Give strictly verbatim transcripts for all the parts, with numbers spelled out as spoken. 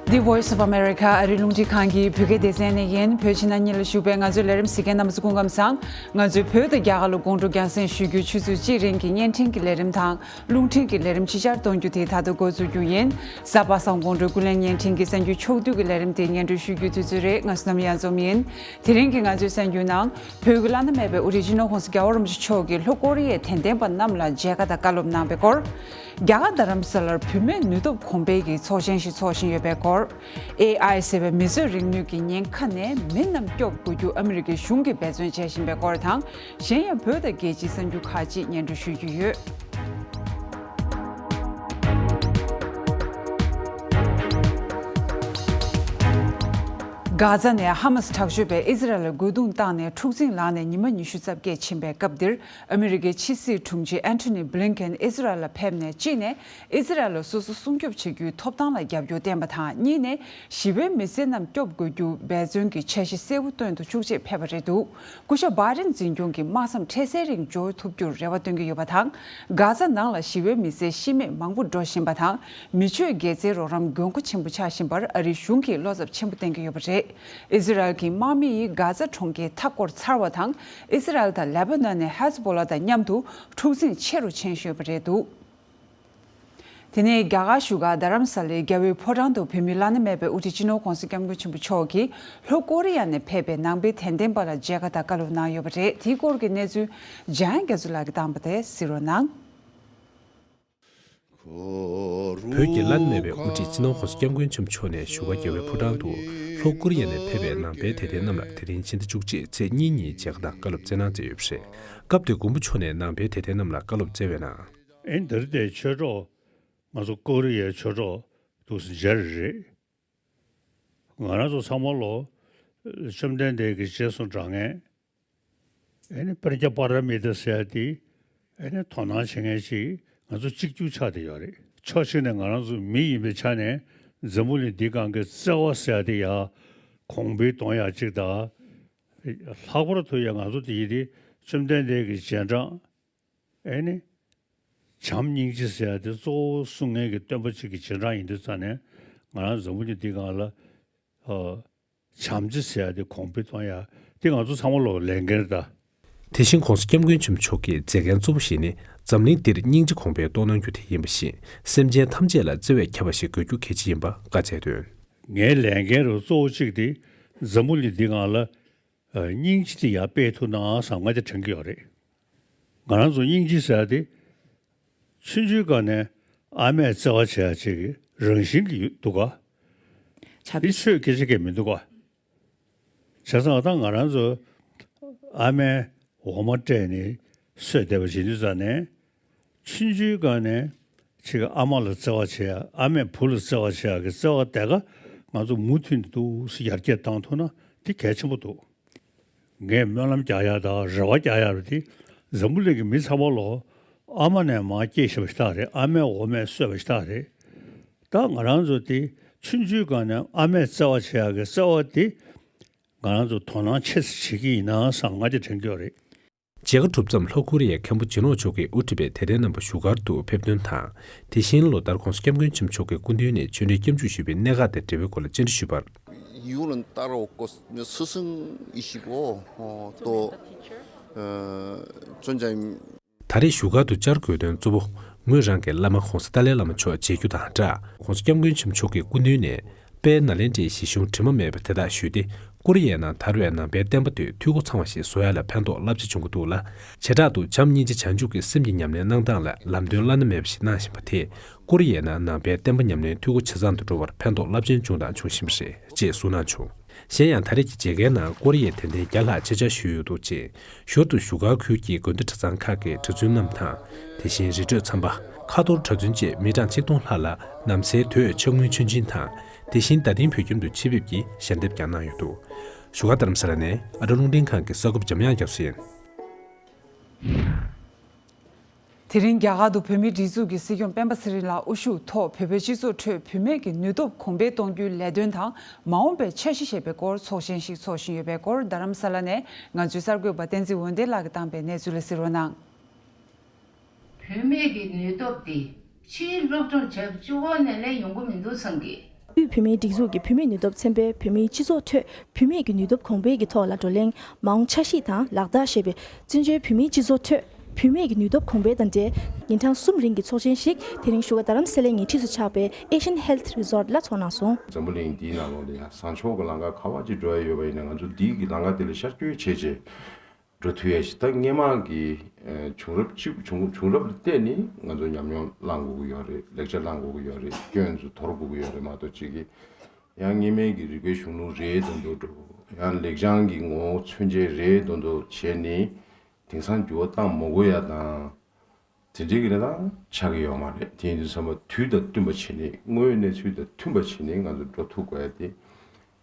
The Voice of America ཨ་རིའི་རླུང་འཕྲིན་ཁང་གི་བོད་སྐད་སྡེ་ཚན་ནས་ཡིན། བོད་ཕྱི་ནང་གཉིས་ལ་བཞུགས་པའི་ང་ཚོའི་ལས་རིམ་གཟིགས་མཁན་རྣམ་པ་ཚོ་སྐུ་ཁམས་བཟང་། ང་ཚོས་བོད་དང་རྒྱ་གར་ལ་དགོང་དྲོ་རྒྱང་སྲིང་ཞུ་རྒྱུའི་ཆུ་ཚོད་གཅིག་རིང་གི་བརྙན་འཕྲིན་གྱི་ལས་རིམ་དང་། རླུང་འཕྲིན་གྱི་ལས་རིམ་ཕྱི་བསྐྱར་གཏོང་རྒྱུ་དེ་ད་དུང་འགོ་འཛུགས་རྒྱུ་ཡིན། གཟའ་པ་སངས་དགོང་དྲོའི་ཀུན་གླེང་བརྙན་འཕྲིན་གྱི་གསར་འགྱུར་ཕྱོགས་བསྡུས་ཀྱི་ལས་རིམ་དེ་སྙན་སྒྲོན་ཞུ་རྒྱུའི་དུས་ཚོད་རེད། ང་སུ་ནམ་ཡང་འཛོམས་ཡིན། དེ་རིང་གི་ང་ཚོའི་གསར་འགྱུར་ནང་། བོད་ཀྱི་བླ་ན་མེད་པའི་དབུ་ཁྲིད་སྤྱི་ནོར་༸གོང་ས་༸རྒྱལ་བ་རིན་པོ་ཆེ་མཆོག་གིས་ལྷོ་ཀོ་རི་ཡའི་དད་ལྡན་པ་རྣམས་ལ་མཇལ་ཁ་དང་བཀའ་སློབ་གནང་བའི་སྐོར། རྒྱ་གར་རྡ་རམ་ས་ལར་བུད་མེད་ནུས་སྟོབས་གོང་སྤེལ་གྱི་ཚོགས་ཆེན་ཞིག་འཚོགས་བཞིན་ཡོད་པའི་སྐོར། ཨེ་ཨའི་ཟེར་བའི་མི་གསོད་རིག་ནུས་ཀྱི་ཉེན་ཁ་ནས་མི་རྣམས་སྐྱོབ་དགོས་རྒྱུ་ཨ་མི་རི་ཀའི་གཞུང་གིས་འབད་བརྩོན་བྱེད་བཞིན་པའི་སྐོར་དང་། གཞན་ཡང་བོད་དང་རྒྱལ་སྤྱིའི་གསར་འགྱུར་ཁག་ཅིག་སྙན་སྒྲོན་ཞུ་རྒྱུ་ཡོད། གྷ་ཛ་ནས་ཧ་མ་སི་དྲག་སྤྱོད་པས་ཨི་ཟི་རལ་ལ་རྒོལ་རྡུང་བཏང་ནས་འཁྲུག་འཛིང་ལངས་ནས་ཉི་མ་ཉི་ཤུ་རྩ་བརྒྱད་ཕྱིན་པའི་སྐབས་འདིར། ཨ་མི་རི་ཀའི་ཕྱི་སྲིད་དྲུང་ཆེ་ཨན་ཐོ་ནི་བྷི་ལིན་ཀེན་ཨི་ཟི་རལ་ལ་ཕེབས་ནས། གཅིག་ནས་ཨི་ཟི་རལ་ལ་སོ་སོ་སྲུང་སྐྱོབ་བྱེད་རྒྱུའི་ཐོབ་ཐང་ལ་རྒྱབ་སྐྱོར་བསྟན་པ་དང་། གཉིས་ནས་ཞི་བའི་མི་སེར་རྣམས་སྐྱོབ་དགོས་རྒྱུ་འབད་བརྩོན་གྱི་འཆར་གཞི་གསལ་པོ་བཏོན་དུ་བཅུག་ཆེད་ཕེབས་པ་རེད་འདུག་སྐུ་ཞབས་བྷའི་ཌེན་འཛིན་སྐྱོང་གིས་དམག་མཚམས་འཕྲལ་སེལ་རིང་འབྱོར་ཐུབ་རྒྱུར་རེ་བ་བཏོན་གྱི་ཡོད་པ་དང་། གྷ་ཛ་ནང་ལ་ཞི་བའི་མི་སེར་ཤི་རྨས་མང་པོ་འགྲོ་བཞིན་པ་དང་། མི་ཆོས་དགེ་རྩའི་རོགས་རམ་དགོས་མཁོ་ཆེན་པོ་ཆགས་བཞིན་པར་ཨ་རིའི་གཞུང་གིས་བློ་འཚབ་ཆེན་པོ་བསྟན་གྱི་ཡོད་པ་རེད། ཨི་ཟི་རལ་གྱི་དམག་མི་ཡིས་གྷ་ཛ་གྲོང་ཁྱེར་མཐའ་བསྐོར་ཚར་བ་དང་། ཨི་ཟི་རལ་དང་ལེ་བྷ་ནན་ནས་ཧེ་ཛ་བྷོ་ལ་དང་མཉམ་དུ་འཁྲུག་འཛིང་ཆེ་རུ་ཕྱིན་བཞིན་ཡོད་པ་རེད་འདུག་དེ་ནས་རྒྱ་གར་བཞུགས་སྒར་རྡ་རམ་ས་ལའི་རྒྱལ་བའི་ཕོ་བྲང་དུ་བོད་མིའི་བླ་ན་མེད་པའི་དབུ་ཁྲིད་སྤྱི་ནོར་༸གོང་ས་༸སྐྱབས་མགོན་ཆེན་པོ་མཆོག་གིས་ལྷོ་ཀོ་རི་ཡ་ནས་ཕེབས་པའི་ནང་པའི་དད་ལྡན་པ་ལ་མཇལ་ཁ་དང་བཀའ་སློབ་གནང་ཡོད་པ་རེད། དེའི་སྐོར་གྱི་གནས་ཚུལ་འཇམ་དབྱངས་རྒྱ་མཚོ་ལགས་ཀྱིས་བཏང་པ་དེ་གཟིགས་རོགས་གནང་། བོད་ཀྱི་བླ་ན་མེད་པའི་དབུ་ཁྲིད་སྤྱི་ནོར་༸གོང་ས་༸སྐྱབས་མགོན་ཆེན་པོ་མཆོག་ནས་བཞུགས་སྒར་རྒྱལ་བའི་ཕོ་བྲང་དུ་ལྷོ་ཀོ་རི་ཡ་ནས་ཕེབས་པའི་ནང་པའི་དད་ལྡན་རྣམས་ལ་དེ་རིང་ཕྱི་ཟླ་བཅུ་གཅིག་ཚེས་གཉིས་ཉིན་མཇལ་ཁ་དང་བཀའ་སློབ་སྩལ་གནང་མཛད་ཡོད་པ་རེད། སྐབས་དེར་མགོན་པོ་མཆོག་ནས་ནང་པའི་དད་ལྡན་རྣམས་ལ་བཀའ་སློབ་སྩལ་བའི་ནང་། ཨེ་འདིར་དེ་ཆོས་གྲོགས། ང་ཚོ་ཀོ་རི་ཡའི་ཆོས་གྲོགས་འདུག་སེ་མཇལ་རེད། ང་རང་ཚོ་ཚང་མ་ལོ། བཅོམ་ལྡན་འདས་ཀྱི་རྗེས་སུ་འབྲང་མཁན། ཨེ་ནི་པྲཛྙཱ་པཱ་ར་མི་ཏཱ་ཟེར་ཡ་དེ། ཨེ་ནི་དོ་སྣང་བྱེད་མཁན་ཅིག་ང་ཚོ་གཅིག་གྱུར་ཆགས་བསྡད་ཡོད་རེད། ཕྱོགས་གཅིག་ནས་ང་རང་ཚོ་མི་ཡིན་པའི་ཆ་ནས་འཛམ་བུ་གླིང་འདིའི་སྒང་གི་བརྩེ་བ་ཟེར་ཡ་དེ་ཡ་གོང་འཕེལ་གཏོང་ཡ་གཅིག་དང་། ལྷག་པར་དུ་ཡ་ང་ཚོ་དེ་ཡི་དེ་བཅོམ་ལྡན་འདས་ཀྱི་རྗེས་འབྲང་། ཨེ་ནི། བྱམས་སྙིང་རྗེ་ཟེར་ཡ་དེ་གཙོ་བོ་གསུང་མཁན་གྱི་སྟོན་པ་གཅིག་གི་རྗེས་འབྲང་ཡིན་དུས་ཙང་ནས་ང་རང་འཛམ་བུ་གླིང་འདིའི་སྒང་ལ། ཨ། བྱམས་བརྩེ་ཟེར་ཡ་དེ་གོང་འཕེལ་གཏོང་ཡ་དེ་ང་ཚོ་ཚང་མ་ལོ་ལས་འགན་རེད་ད། དེ་བཞིན་༸གོང་ས་༸སྐྱབས་མགོན་ཆེན་པོ་མཆོག་གི་མཛད་འགན་གཙོ་བོ་ཞིག་ནི་འཛམ་གླིང་འདིར་སྙིང་རྗེ་གོང་འཕེལ་གཏོང་གནང་རྒྱུ་དེ་ཡིན་པ་བཞིན་སེམས་ཅན་ཐམས་ཅད་ལ་བརྩེ་བས་ཁྱབ་པ་ཞིག་དགོས་རྒྱུ་གལ་ཆེ་ཡིན་པ་བཀའ་སྩལ་དོན། ངའི་ལས་འགན་རུ་གཙོ་བོ་གཅིག་དེ་འཛམ་བུ་གླིང་འདིའི་སྒང་ལ། སྙིང་རྗེ་དེ་ཡར་སྤེལ་ཐུབ་ན་བསམ་ང་དེ་དྲན་གྱི་ཡོད་རེད། ང་རང་ཚོ་སྙིང་རྗེ་ཟེར་ཡ་དེ། ཆུང་ཆུང་སྒང་ནས་ཨ་མས་བརྩེ་བ་བྱེད་ཡ་ཅིག་རང་བཞིན་གྱི་ཡོད་འདུག་ག་བྱ་དེ་ཆོས་སྐད་ཆ་གང་མི་འདུག་ག་བྱས་ཙང་ད་ང་རང་ཚོ་ཨ་མས་འོ་མ་སྤྲད་ནས་གསོས་བསྡད་པ་བྱེད་དུས་ཙང་ནས། ཆུང་ཆུང་སྒང་ནས་ཅིག་ཨ་མ་ལ་བརྩེ་བ་བྱེད་ཡ། ཨ་མས་བུ་ལ་བརྩེ་བ་བྱེད་ཡ་གི་བརྩེ་བ་དེ་ག་ང་ཚོ་མུ་མཐུད་ནས་འདུག་སེ་ཡར་རྒྱས་བཏང་ཐུབ་ན་དེ་གལ་ཆེན་པོ་འདུག་ངས་སྨོན་ལམ་རྒྱག་ཡ་དང་རེ་བ་རྒྱག་ཡ་རུ་དེ་འཛམ་བུ་གླིང་གི་མི་ཚང་མ་ལོ་ཨ་མ་ནས་མར་སྐྱེས་བཞག་པ་ཞིག་རེད། ཨ་མས་འོ་མས་གསོས་པ་ཞིག་རེད། ད་ང་རང་ཚོ་དེ་ཆུང་ཆུང་སྒང་ནས་ཨ་མས་བརྩེ་བ་བྱེད་ཡ་གི་བརྩེ་བ་དེ་ང་རང་ཚོ་དོ་སྣང་ཆེ་ཙམ་བྱེད་ཀྱི་ཡིན་ན་བསམ་ང་དེ་དྲན་གྱི་ཡོད་རེད། མཇལ་ཁ་གྲུབ་མཚམས་ལྷོ་ཀོ་རི་ཡའི་མཁན་པོ་ཇི་ནོག་མཆོག་གིས་དབུ་ཁྲིད་པའི་དད་ལྡན་རྣམ་པ་བཞུགས་སྒར་དུ་ཕེབས་དོན་དང་། དེ་བཞིན་ལོ་ལྟར་༸གོང་ས་༸སྐྱབས་མགོན་ཆེན་པོ་མཆོག་གི་སྐུ་མདུན་ནས་ཆོས་འབྲེལ་སྐྱབས་འཇུག་ཞུས་པའི་གནད་འགག་དང་འབྲེལ་བའི་སྐོར་ལ་བཅར་འདྲི་ཞུས་པར། 语无伦次的国，是是一席国，哦，都，呃，尊敬 ད་རེས་བཞུགས་སྒར་དུ་བཅར་དགོས་དོན་གཙོ་བོ་ངོས་རང་གི་བླ་མ་༸གོང་ས་ཏཱ་ལའི་བླ་མ་མཆོག་མཇལ་རྒྱུ་དང་སྦྲགས། ༸གོང་ས་༸སྐྱབས་མགོན་ཆེན་པོ་མཆོག་གི་སྐུ་མདུན་ནས་དཔལ་ནཱ་ལེནྡྲའི་གཞི་གཞུང་དྲི་མ་མེད་པ་དེ་དག་ཞུས་ཏེ། ཀོ་རི་ཡའི་ནང་དར་བའི་ནང་པའི་བསྟན་པ་དེ་འཐུས་སྒོ་ཚང་བ་ཞིག་བཟོ་ཡ་ལ་ཕན་ཐོགས་རླབས་ཆེ་འབྱུང་གི་འདུག་ལ། བྱེ་བྲག་ཏུ་བྱམས་སྙིང་རྗེ་བྱང་ཆུབ་ཀྱི་སེམས་ཀྱི་ཉམས་ལེན་གནང་སྟངས་ལ་ལམ་སྟོན་བླ་ན་མེད་པ་ཞིག་གནང་བཞིན་པ་དེས། ཀོ་རི་ཡའི་ནང་ནང་པའི་བསྟན་པ་ཉམས་ལེན་འཐུས་སྒོ་ཇེ་ཚང་དུ་འགྲོ་བར་ཕན་ཐོགས་རླབས་ཆེན་བྱུང་དང་འབྱུང་བཞིན་པ་རེད་ཅེས་གསུངས་གནང་བྱུང་། གཞན་ཡང་ད་རེས་ཀྱི་མཇལ་ཁའི་ནང་ཀོ་རི་ཡའི་དད་ལྡན་བརྒྱ་ལྷག་ཆེད་བཅར་ཞུས་ཡོད་འདུག་ཅེས། ཞོར་དུ་བཞུགས་སྒར་ཁུལ་གྱི་དགོན་སྡེ་གྲྭ་ཚང་ཁག་གི་གྲྭ་བཙུན་རྣམས་དང་། དེ་བཞིན་རི་ཁྲོད་ཚང་པ། ཁ་ཐོར་གྲྭ་བཙུན་བཅས་མི་གྲངས་ཆིག་སྟོང་ལྷག་ལ་ནམ་སེར་དོས་ཕྱག་དངུལ་མཆོད་སྦྱིན་དང་། དེ་བཞིན་རྡ་སྟེང་བོད་ཁྱིམ་དུ་ཆེད་ཕེབས་ཀྱིས་ཞལ་འདེབས་ཀྱང་གནང་ཡོད་འདུག་བཞུགས་སྒར་རྡ་རམ་ས་ལ་ནས་ཨ་རི་རླུང་འཕྲིན་ཁང་གི་གསར་འགོད་པ་འཇམ་དབྱངས་རྒྱ་མཚོ་ཡིན། དེ་རིང་རྒྱ་གར་དུ་བོད་མིའི་སྒྲིག་འཛུགས་ཀྱི་སྲིད་སྐྱོང་སྤེན་པ་ཚེ་རིང་ལགས་དབུ་བཞུགས་ཐོག་བོད་པའི་སྤྱི་ཚོགས་ཁྲོད་བུད་མེད་ཀྱི་ནུས་སྟོབས་གོང་འཕེལ་གཏོང་རྒྱུའི་ལས་དོན་དང་མ་འོངས་པའི་འཆར་གཞི་ཞེས་པའི་སྐོར་ཚོགས་ཆེན་ཞིག་འཚོགས་བཞིན་ཡོད་པའི་སྐོར་རྡ་རམ་ས་ལ་ནས་ང་ཚོའི་གསར་འགོད་པ་བསྟན་འཛིན་འོད་ལྡན་ལགས་ཀྱིས་བཏང་པའི་གནས་ཚུལ་ལ་གཟིགས་རོགས་གནང་། བུད་མེད་ཀྱི་ནུས་སྟོབས་དེ་ཕྱིའི་སློབ་སྦྱོང་བྱས་པ་གཅིག་པོ་ནས་ལས་ཡོང་གི་མི་འདུག་བསམ་གི། དབུས་བུད་མེད་སྒྲིག་འཛུགས་ཀྱི་བུད་མེད་ནུས་སྟོབས་ཚན་པས་བུད་མེད་སྤྱི་ཚོགས་ཁྲོད་བུད་མེད་ཀྱི་ནུས་སྟོབས་གོང་འཕེལ་གྱི་ཐོག་ལ་བགྲོ་གླེང་། མ་འོངས་འཆར་གཞི་དང་ལག་བསྟར་ཞེས་པའི་བཙན་བྱོལ་བུད་མེད་སྤྱི་ཚོགས་ཁྲོད་བུད་མེད་ཀྱི་ནུས་སྟོབས་གོང་འཕེལ་དང་འབྲེལ། ཉིན་གྲངས་གསུམ་རིང་གི་ཚོགས་ཆེན་ཞིག་དེ་རིང་བཞུགས་སྒར་རྡ་རམ་ས་ལའི་ཉེ་འཁྲིས་སུ་ཆགས་པའི་Asian Health Resort ལ་ཚོགས་གནང་སོང་། འཛམ་བུ་གླིང་འདིའི་ནང་ལོགས་ལ་ཡང་བཟང་ཕྱོགས་ཀྱི་ལམ་ཁ་ག་བ་ཅིག་འགྲོ་ཡ་ཡོད་པ་ཡིན་ན། ང་ཚོ་འདིའི་གི་ལམ་ཁ་དེ་ལ་ཤར་བསྐྱོད་བྱས་རྗེས་འགྲོ་ཐུབ་ཡ་ཞིག་ད་སྔོན་མ་གི་ཨ་བྱུང་རབས་ཅིག་བྱུང་བྱུང་རབས་ལ་བལྟས་ནས་ང་ཚོ་ཉམས་མྱོང་བླང་དགོས་ཀྱི་ཡོད་རེད། ལེགས་ཆ་བླང་དགོས་ཀྱི་ཡོད་རེད། སྐྱོན་ཚོ་དོར་དགོས་ཀྱི་ཡོད་རེད་མ་གཏོགས། གཅིག་གི་ཡང་སྔོན་མའི་གི་རིག་པའི་གཞུང་ལུགས་རེད་མདོག་མདོག་འགྲོ། ཡང་ལེགས་བྱང་གི་ངོ་བོ་མཚོན་བྱེད་རེད་མདོག་མདོག་བྱས་ནས་དེང་སང་འགྱུར་བ་བཏང་མ་དགོས་ཡ་དང་། དེ་འདྲའི་གི་རེ་དང་ཆགས་ཀྱི་ཡོད་མ་རེད། དེ་ཡིན་དུས་ཙམ་པ་དུས་དང་བསྟུན་པ་བྱས་ནས། དངོས་ཡོད་གནས་ཚུལ་དང་མཐུན་པ་བྱས་ནས་ང་ཚོ་འགྲོ་ཐུབ་དགོས་ཡ་དེ་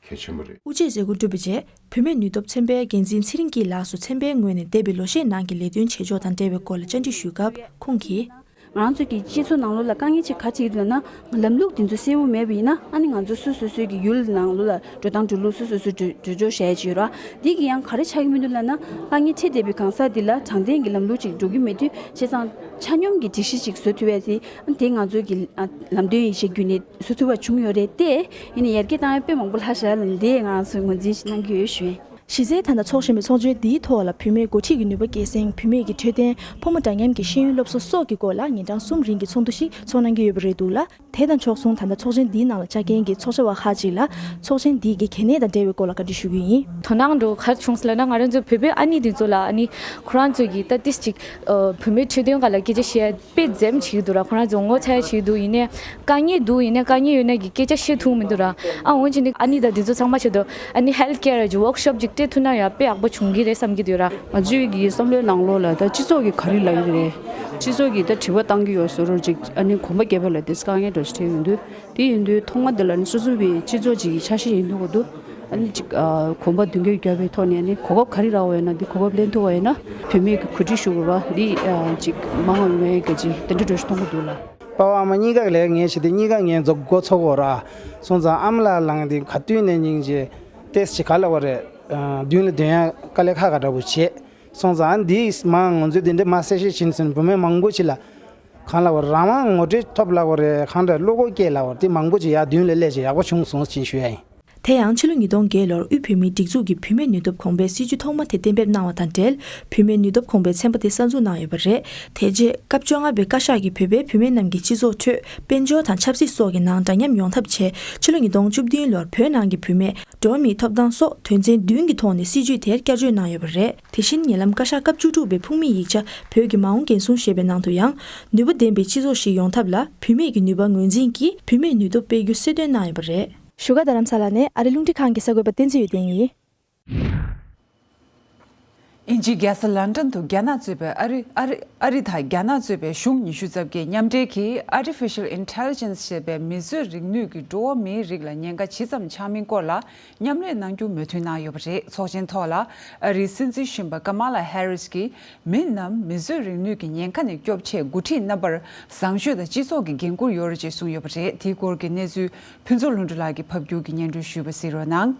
གལ་ཆེན་པོ་རེད། དབུ་འབྱེད་མཛད་སྒོ་གྲུབ་པའི་རྗེས། བུད་མེད་ནུས་སྟོབས་ཚན་པའི་འགན་འཛིན་ཚེ་རིང་སྐྱིད་ལགས་སུ་ཚན་པའི་ངོས་ནས་འདས་པའི་ལོ་ཤས་ནང་གི་ལས་དོན་བྱེད་ཕྱོགས་དང་འབྲེལ་བའི་སྐོར་ལ་བཅར་འདྲི་ཞུས་སྐབས་ཁོང་གིས། ང་རང་ཚོ་གི་སྤྱི་ཚོགས་ནང་ལོགས་ལ་དཀའ་ངལ་ཅིག་ག་ཅིག་ཡོད་ལབ་ན། ལམ་ལུགས་དེ་ཚོ་གསལ་པོ་མེད་པ་ཡིན་ན། ཨ་ནི་ང་ཚོ་སོ་སོ་སོའི་གི་ཡུལ་ནང་ལོགས་ལ་འགྲོ་སྟངས་འགྲོ་ལུགས་སོ་སོ་སོ་འགྲོ་འགྲོ་ཕྱོགས་བྱས་ཀྱི་ཡོད་ར། འདི་གི་ཡང་ག་རེ་ཆགས་ཀྱི་མི་འདུག་ལབ་ན། དཀའ་ངལ་འཕྲད་བསྡད་པའི་གང་ཟག་འདི་ལ་དྲང་བདེན་གྱི་ལམ་ལུགས་ཅིག་འགྲོ་གི་མེད་དུས། བྱས་ཙང་ཆ་སྙོམས་ཀྱི་སྒྲིག་གཞི་ཅིག་བཟོ་ཐུབ་པ་དེ། ཨ་ནི་དེ་ང་ཚོའི་གི་ཨ་ལམ་སྟོན་ཡིག་ཆ་བརྒྱུད་ནས་བཟོ་ཐུབ་པ་བྱུང་ཡོད་རེད་དེ། ཡིན་ནའི་ཡར་རྒྱས་བཏང་ཡ་དཔེ་མང་པོ་ལྷག་བཞག་ལབ་ནས་འདི་ང་རང་ཚོས་ངོས་འཛིན་ཞིག་གནང་གི་ཡོད་ཞུ། གཞི་རྩའི་ད་ལྟ་འཚོགས་བཞིན་པའི་ཚོགས་ཆེན་འདིའི་ཐོག་ལ་བུད་མེད་འགོ་ཁྲིད་ཀྱི་ནུས་པ་སྐྱེད་སྲིང་། བུད་མེད་ཀྱི་འཕྲོད་བསྟེན། ཕོ་མོ་འདྲ་མཉམ་གྱི་ཤེས་ཡོན་སློབ་གསོ་སོགས་ཀྱི་སྐོར་ལ་ཉིན་གྲངས་གསུམ་རིང་གི་ཚོགས་འདུ་ཞིག་ཚོགས་གནང་གི་ཡོད་པ་རེད་འདུག་ལ། དེ་དང་ཕྱོགས་མཚུངས་ད་ལྟ་ཚོགས་ཆེན་འདིའི་ནང་ལ་བཅར་མཁན་གྱི་ཚོགས་བཅར་བ་ཁག་ཅིག་ལ་ཚོགས་ཆེན་འདིའི་གི་གལ་གནད་དང་འབྲེལ་བའི་སྐོར་ལ་བཀའ་འདྲི་ཞུ་གི་ཡིན། དོ་སྣང་འགྲོ་ག་རེ་བྱུང་སོང་ལབ་ན། ང་རང་ཚོའི་བོད་པའི་ཨ་ནེ་དེ་ཚོ་ལ། ཨ་ནི་ཁོ་རང་ཚོ་གི་ད་ཏིས་ཅིག་ཨ་བུད་མེད་འཕྲོད་བསྟེན་སྒང་ལ་སྐད་ཆ་བཤད་ཡ་དཔེ་འཛེམ་བྱེད་ཀྱི་འདུག་ར། ཁོ་རང་ཚོ་ངོ་ཚ་ཡ་བྱེད་ཀྱི་འདུག་ཡིན་ནའི་དཀའ་ངལ་འདུག་ཡིན་ནའི་དཀའ་ངལ་ཡོད་ན་གི་སྐད་ཆ་བཤད་ཐུབ་མི་འདུག་ར། ཨ་འོན་ཀྱང་ནི་ཨ་ནེ་དང་དེ་ཚོ་ཚང་མ་ཆེད་དུ་ཨ་ནི་ཧེལ་ཐི་ཀེར་གྱི་ཝོག་ཤོབ་ཅིག་སྤྲད་ཐུབ་ན་ཡང་དཔེ་ཡག་པོ་བྱུང་གི་རེད་བསམ་གྱི་འདུག་ར། ང་ཚོའི་གི་བསམ་བློའི་ནང་ལོགས་ལ་ད་སྤྱི་ཚོགས་ཀྱི་ག་རེ་ལབ་ཀྱི་རེད། སྤྱི་ཚོགས་ཀྱི་ད་དྲི་བ་བཏང་གི་ཡོད་བཟོ་འདྲ་ཅིག་ཨ་ནི་གོམ་པ་རྒྱབ་པ་ལ་དེ་དཀའ་ངལ་འདྲ་ཞིག་འཕྲད་ཡོང་དུས། དེ་ཡིན་དུས་ཐོག་མ་དེ་ལ་ནི་སོ་སོ་བའི་སྤྱི་ཚོགས་ཅིག་གི་ཆ་ཤས་ཡིན་དུས་གོ་འདུག་ཨ་ནི་ཅིག་ཨ་གོམ་པ་མདུན་སྐྱོད་རྒྱབ་པའི་ཐོག་ནས་ནི་གོ་སྐབས་ག་རེ་རག་པ་ཡོད་ན། འདི་གོ་སྐབས་ལེན་ཐུབ་པ་ཡིན་ན་བུད་མེད་ཀྱི་གོ་སྒྲིག་ཞུ་དགོས་པ་འདི་ཨ་ཅིག་མང་བ་ཡོང་ཡ་གི་ཅིག་དེ་འདྲ་འདྲ་ཞིག་མཐོང་གི་འདུག་ལ། པ་ཕ་ཨ་མ་གཉིས་ཀ་ལས་ངས་བྱེད་དེ་གཉིས་ཀ་ངས་འགོ་ཚུགས་དགོས་ར། སོང་ཙང་ཨ་མ་ལགས་ལངས་དེ་ག་དུས་ནས་སྙིང་རྗེ་ཏེས་ཅིག་ག་ལ་བ་རེད། མདུན་ལ་འདོན་ཡ་དཀའ་ལས་ཁག་ཁག་འདྲ་པོ་བྱེད། སོང་ཙང་ཨ་འདི་མ་ང་ཚོས་དེ་འདྲ་མ་གསལ་བཤད་བྱིན་ཟིན་བུད་མེད་མང་པོ་ཅིག་ལ་གང་ལ་བ་རང་དབང་ངོ་སྤྲོད་ཐོབ་ལ་བ་རེད། གང་འདྲ་བློ་ཁོག་སྐྱེས་ལ་བ་དེ་མང་པོ་ཅིག་ཡར་མདུན་ལ་སླེབས་བྱས་ཡག་པོ་བྱུང་སོང་ཅེས་ཞུ་ཡ་ཡིན། དེ་ཡང་ཕྱི་ལོ་ཉིས་སྟོང་བརྒྱད་ལོར་དབུས་བོད་མིའི་སྒྲིག་འཛུགས་ཀྱིས་བུད་མེད་ནུས་སྟོབས་གོང་འཕེལ་སྲིད་ཇུས་ཐོག་མ་དེ་གཏན་འབེབས་གནང་བ་དང་འབྲེལ། བུད་མེད་ནུས་སྟོབས་གོང་འཕེལ་ཚན་པ་དེ་གསར་འཛུགས་གནང་ཡོད་པ་རེད། དེ་རྗེས་སྐབས་བཅོ་ལྔ་པའི་བཀའ་ཤག་གིས་བོད་པའི་བུད་མེད་རྣམས་ཀྱི་སྤྱི་ཚོགས་ཁྲོད་དཔལ་འབྱོར་དང་ཆབ་སྲིད་སོགས་ཀྱི་ནང་འདྲ་མཉམ་ཡོང་ཐབས་ཆེད། ཕྱི་ལོ་ཉིས་སྟོང་བཅུ་བདུན་ལོར་བོད་ནང་གི་བུད་མེད་འགྲོ་བ་མིའི་ཐོབ་ཐང་སོགས་དོན་ཚན་བདུན་གྱི་ཐོག་ནས་སྲིད་ཇུས་དེར་བསྐྱར་བཅོས་གནང་ཡོད་པ་རེད། དེ་བཞིན་ཉེ་ལམ་བཀའ་ཤག་སྐབས་བཅུ་དྲུག་པའི་ཕུགས་དམིགས་ཡིག་ཆ་བོད་ཀྱི་མ་འོངས་འགན་སྲུང་ཞེས་པའི་ནང་དུ་ཡང་། ནུས་པ་ལྡན་པའི་སྤྱི་ཚོགས་ཤིག་ཡོང་ཐབས་ལ་བུད་མེད་ཀྱི་ནུས་པ་ངོས་འཛིན་གྱིས་བུད་མེད་ནུས་སྟོབས་སྤེལ་རྒྱུ་གསལ་སྟོན་གནང་ཡོད་པ་རེད། བཞུགས་སྒར་རྡ་རམ་ས་ལ་ནས་ཨ་རི་རླུང་འཕྲིན་ཁང་གི་གསར་འགོད་པ་བསྟན་འཛིན་འོད་ལྡན་ཡིན། དབྱིན་ཇིའི་རྒྱལ་ས་ལན་ཀྲན་དུ་རྒྱ་ནག་གཙོས་པའི་ཨ་རི་ཨ་རི་ཨ་རི་དང་རྒྱ་ནག་གཙོས་པའི་གཞུང་ཉི་ཤུ་རྩ་བརྒྱད་མཉམ་འབྲེལ་གྱིས་Artificial Intelligence་ཞེས་པའི་མིས་བཟོས་རིག་ནུས་ཀྱི་འགྲོ་བ་མིའི་རིགས་ལ་ཉེན་ཁ་ཇི་ཙམ་ཆགས་མིན་སྐོར་ལ་མཉམ་ལས་གནང་རྒྱུ་མོས་མཐུན་གནང་ཡོད་པ་རེད། ཚོགས་ཆེན་ཐོག་ལ་ཨ་རིའི་སྲིད་འཛིན་གཞོན་པ་ཀ་མ་ལ་ཧེ་རིས་ཀྱིས། མི་རྣམས་མིས་བཟོས་རིག་ནུས་ཀྱི་ཉེན་ཁ་ནས་སྐྱོབ་ཆེད་འགོ་ཁྲིད་རྣམ་པར་བཟང་སྤྱོད་དང་སྤྱི་ཚོགས་ཀྱི་འགན་འཁུར་ཡོད་རེད་ཅེས་གསུངས་ཡོད་པ་རེད། དེའི་སྐོར་གྱི་གནས་ཚུལ་ཕུན་ཚོགས་ལྷུན་གྲུབ་ལགས་ཀྱིས་ཕབ་སྒྱུར་གྱིས་སྙན་སྒྲོན་ཞུས་པ་གཟིགས་རོགས་གནང་།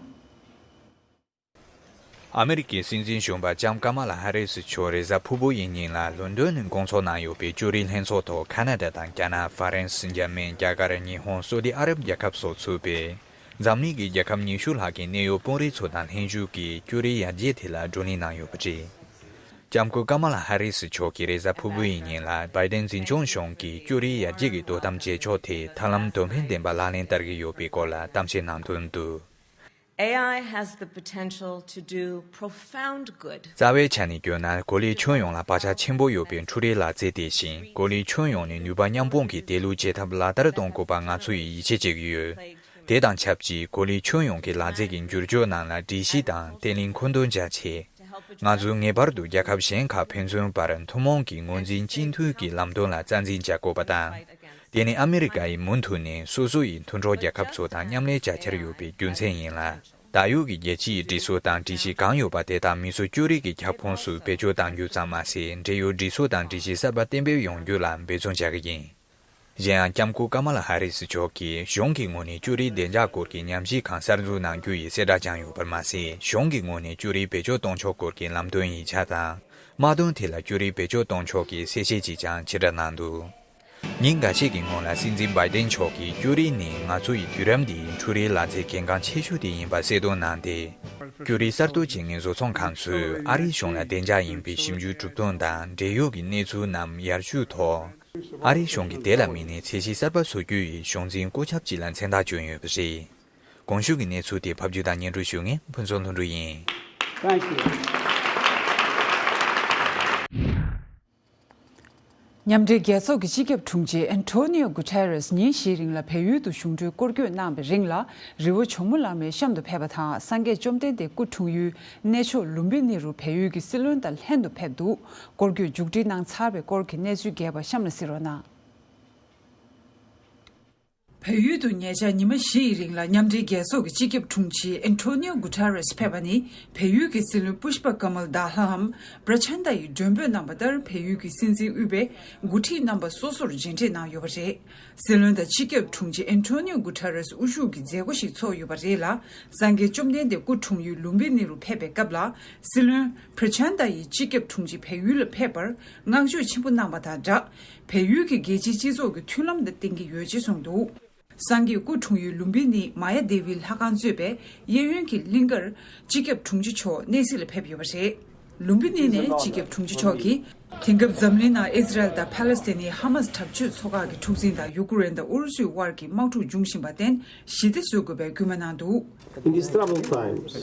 ཨ་མི་རི་ཀའི་སྲིད་འཛིན་གཞོན་པ་ལྕམ་ཀ་མ་ལ་ཧ་རི་སི་མཆོག་རེས་གཟའ་ཕུར་བུ་ཡི་ཉིན་ལ་ལོན་ཌོན་ནས་སྐོང་ཚོགས་གནང་ཡོད་པའི་ཅོ་རིའི་ལྷན་ཚོགས་ཐོག་ཁ་ན་ཌ་དང་རྒྱ་ནག་ཧྥ་རན་སི། འཇར་མན། རྒྱ་གར། ཉི་ཧོང་། སོ་ཏི་ཨ་རབ་རྒྱལ་ཁབ་སོགས་ཚུད་པའི་འཛམ་གླིང་གི་རྒྱལ་ཁབ་ཉི་ཤུ་ལྷག་གི་གནད་ཡོད་དཔོན་རིགས་ཚོ་དང་ལྷན་ཞུགས་ཀྱིས་ཅོ་རིའི་ཡར་རྒྱས་དེ་ལ་བགྲོ་གླེང་གནང་ཡོད་པ་རེད། ལྕམ་སྐུ་ཀ་མ་ལ་ཧ་རི་སི་མཆོག་གིས་རེས་གཟའ་ཕུར་བུ་ཡི་ཉིན་ལ་བྷའི་ཏན་འཛིན་སྐྱོང་གཞུང་གིས་ཅོ་རིའི་ཡར་རྒྱས་ཀྱི་དོ་དམ་བྱེད་ཕྱོགས་དེ་ཐབས་ལམ་དོན་ཕན་ལྡན་པ་ལག་ལེན་བསྟར་གྱི་ཡོད་པའི་སྐོར་ལ་གཏམ་བཤད་གནང་དོན་དུ། A I has the potential to do profound good. རྩ་བའི་ཆ་ནས་བརྗོད་ན། གོ་ལའི་ཁྱོན་ཡོངས་ལ་བག་ཆགས་ཆེན་པོ་ཡོད་པའི་འཕྲུལ་རིག་ལག་རྩལ་དེ་བཞིན་གོ་ལའི་ཁྱོན་ཡོངས་ནས་ནུས་པ་མཉམ་སྤུངས་ཀྱིས་དེ་ལུགས་བྱེད་ཐབས་ལག་བསྟར་གཏོང་དགོས་པ་ང་ཚོ་ཡིས་ཡིད་ཆེས་བྱེད་ཀྱི་ཡོད། དེ་དང་ཆབས་ཅིག་གོ་ལའི་ཁྱོན་ཡོངས་ཀྱི་ལག་རྩལ་གྱི་འགྱུར་བཅོས་ནང་ལ་སྒྲིག་གཞི་དང་བརྟན་ལྷིང་མཁོ་འདོན་བྱ་ཆེད། ང་ཚོས་ངེས་པར་དུ་རྒྱལ་ཁབ་གཞན་ཁག་ཕན་ཚུན་བར་ཐུན་མོང་གི་ངོས་འཛིན་གཅིག་མཐུན་གྱི་ལམ་སྟོན་ལ་རྩ་འཛིན་བྱ་དགོས་པ་དང་། དེ་ནི་ཨ་མི་རི་ཀ་ཡིས་མུ་མཐུད་ནས་སོ་སོ་ཡི་མཐུན་གྲོགས་རྒྱལ་ཁབ་ཚོ་དང་མཉམ་ལས་བྱ་འཆར་ཡོད་པའི་རྒྱུ་མཚན་ཡིན་ལ། ད་ཡོད་ཀྱི་རྒྱལ་སྤྱིའི་སྒྲིག་སྲོལ་དང་སྒྲིག་གཞི་གང་ཡོད་པ་དེ་དག་མི་སེར་ཅོ་རིག་གི་ཁྱབ་ཁོངས་སུ་བེད་སྤྱོད་གཏང་རྒྱུ་ཙམ་མ་ཟད། འབྲེལ་ཡོད་སྒྲིག་སྲོལ་དང་སྒྲིག་གཞི་གསར་པ་གཏན་འབེབས་ཡོང་རྒྱུ་ལ་འབད་བརྩོན་བྱ་གི་ཡིན། གཞན་ཡང་། ལྕམ་སྐུ་ཀ་མ་ལ་ཧ་རི་སི་མཆོག་གིས་གཞུང་གི་ངོས་ནས་ཅོ་རིའི་བདེ་འཇགས་སྐོར་གྱི་ཉམས་ཞིབ་ཁང་གསར་འཛུགས་གནང་རྒྱུ་ཡི་གསལ་བསྒྲགས་ཀྱང་ཡོད་པར་མ་ཟད། གཞུང་གི་ངོས་ནས་ཅོ་རིའི་བེད་སྤྱོད་གཏོང་ཕྱོགས་སྐོར་གྱི་ལམ་སྟོན་ཡིག་ཆ་དང་། དམག་དོན་ཐད་ལ་ཅོ་རིའི་བེད་སྤྱོད་གཏོང་ཕྱོགས་ཀྱི་གསལ་བཤད་ཅིག་ཀྱང་ཕྱིར་བསྒྲགས་གནང་འདུག་ཉིན་འགའ་ཤས་ཀྱི་སྔོན་ལ་སྲིད་འཛིན་བྷའི་ཏན་མཆོག་གིས་ཀུ་རི་ནི་ང་ཚོ་ཡི་དུས་རབས་འདིའི་འཕྲུལ་རིག་ལག་རྩལ་གལ་འགངས་ཆེ་ཤོས་དེ་ཡིན་པ་གསལ་སྟོན་གནང་སྟེ། ཀུ་རིའི་གསར་གཏོད་བྱེད་མཁན་བཟོ་ཚོང་ཁང་ཚོས་ཨ་རིའི་གཞུང་ལ་བདེ་འཇགས་ཡིན་པའི་ཞིབ་འཇུག་གྲུབ་དོན་དང་འབྲེལ་ཡོད་ཀྱི་གནས་ཚུལ་རྣམས་ཡར་ཞུའི་ཐོག་ཨ་རིའི་གཞུང་གིས་དེ་ལ་དམིགས་ནས་ཚད་གཞི་གསར་པ་བཟོ་རྒྱུ་ཡི་གཞུང་འཛིན་བཀོད་ཁྱབ་ཅིག་ལ་མཚན་རྟགས་བསྐྱོན་ཡོད་པ་རེད། གོང་ཞུས་ཀྱི་གནས་ཚུལ་དེ་ཕབ་སྒྱུར་དང་སྙན་སྒྲོན་ཞུ་མཁན་ཕུན་ཚོགས་ལྷུན་གྲུབ་ཡིན། Thank you. མཉམ་འབྲེལ་རྒྱལ་ཚོགས་ཀྱི་སྤྱི་ཁྱབ་དྲུང་ཆེ་ཨན་ཐོ་ནིའོ་གུ་ཐེ་རེས་ཉིན་བཞིའི་རིང་ལ་བལ་ཡུལ་དུ་གཞུང་འབྲེལ་སྐོར་སྐྱོད་གནང་བའི་རིང་ལ། རི་བོ་ཇོ་མོ་བླ་མའི་གཤམ་དུ་ཕེབས་པ་དང་། སངས་རྒྱས་བཅོམ་ལྡན་འདས་སྐུ་འཁྲུངས་ཡུལ་གནས་མཆོག་ལུམ་བི་ནི་རུ་བལ་ཡུལ་གྱི་སྲིད་བློན་དང་ལྷན་དུ་ཕེབས་འདུག་སྐོར་སྐྱོད་མཇུག་སྒྲིལ་གནང་ཚར་བའི་སྐོར་གྱི་གནས་ཚུལ་རྒྱས་པ་གཤམ་ལ་གཟིགས་རོགས་གནང་། བལ་ཡུལ་དུ་ཉེ་ཆར་ཉི་མ་བཞི་ཡི་རིང་ལ་མཉམ་འབྲེལ་རྒྱལ་ཚོགས་ཀྱི་སྤྱི་ཁྱབ་དྲུང་ཆེ་ཨན་ཐོ་ནིའོ་གུ་ཐེ་རེས་ཕེབས་པ་ནི། བལ་ཡུལ་གྱི་སྲིད་བློན་པུཤ་པ་ཀ་མལ་དྷ་ལྷའམ་པྲ་ཆན་དྷ་ཡིས་མགྲོན་འབོད་གནང་བ་ལྟར། བལ་ཡུལ་གྱི་སྲིད་འཛིན་དབུས་པའི་འགོ་ཁྲིད་རྣམ་པ་སོ་སོར་མཇལ་འཕྲད་གནང་ཡོད་པ་རེད། སྲིད་བློན་དང་སྤྱི་ཁྱབ་དྲུང་ཆེ་ཨན་ཐོ་ནིའོ་གུ་ཐེ་རེས་དབུ་བཞུགས་ཀྱི་མཛད་སྒོ་ཞིག་ཚོགས་ཡོད་པ་རེད་ལ། སངས་རྒྱས་བཅོམ་ལྡན་འདས་སྐུ་འཁྲུངས་ཡུལ་ལུམ་བི་ནི་རུ་ཕེབས་པའི་སྐབས་ལ། སྲིད་བློན་པྲ་ཆན་དྷ་ཡིས་སྤྱི་ཁྱབ་དྲུང་ཆེ་བལ་ཡུལ་ལ་ཕེབས་པར་བསྔགས་བརྗོད་ཆེན་པོ་གནང་བ་དང་སྦྲགས། བལ་ཡུལ་གྱི་རྒྱལ་སྤྱིའི་སྤྱི་ཚོགས་ཀྱི་མཐུན་ལམ་དང་བསྟུན་གྱི་ཡོད་ཅེས་གསུངས་འདུག་སངས་རྒྱས་སྐུ་འཁྲུངས་ཡུལ་ལུམ་བི་ནི་མ་ཡ་དེ་བི་ལྷ་ཁང་གཙོས་པའི་གཡས་གཡོན་གྱི་གླིང་གར་སྤྱི་ཁྱབ་དྲུང་ཆེ་མཆོག་གནས་གཟིགས་ལ་ཕེབས་ཡོད་པ་རེད། ལུམ་བི་ནི་ནས་སྤྱི་ཁྱབ་དྲུང་ཆེ་མཆོག་གིས། དེང་སྐབས་འཛམ་གླིང་ནང་ཨི་ཟི་རལ་དང་ཕ་ལེ་སི་ཐན་ནི་ཧ་མཱས་དྲག་སྤྱོད་ཚོགས་ཁག་གི་འཁྲུག་འཛིང་དང་ཡུ་ཀེ་རེན་དང་ཨུ་རུ་སུའི་དབར་གྱི་དམག་འཁྲུག་འབྱུང་བཞིན་པར་བརྟེན་ཞི་བདེ་བཟོ་དགོས་པའི་སྐུལ་མ་གནང་འདུག In these troubled times,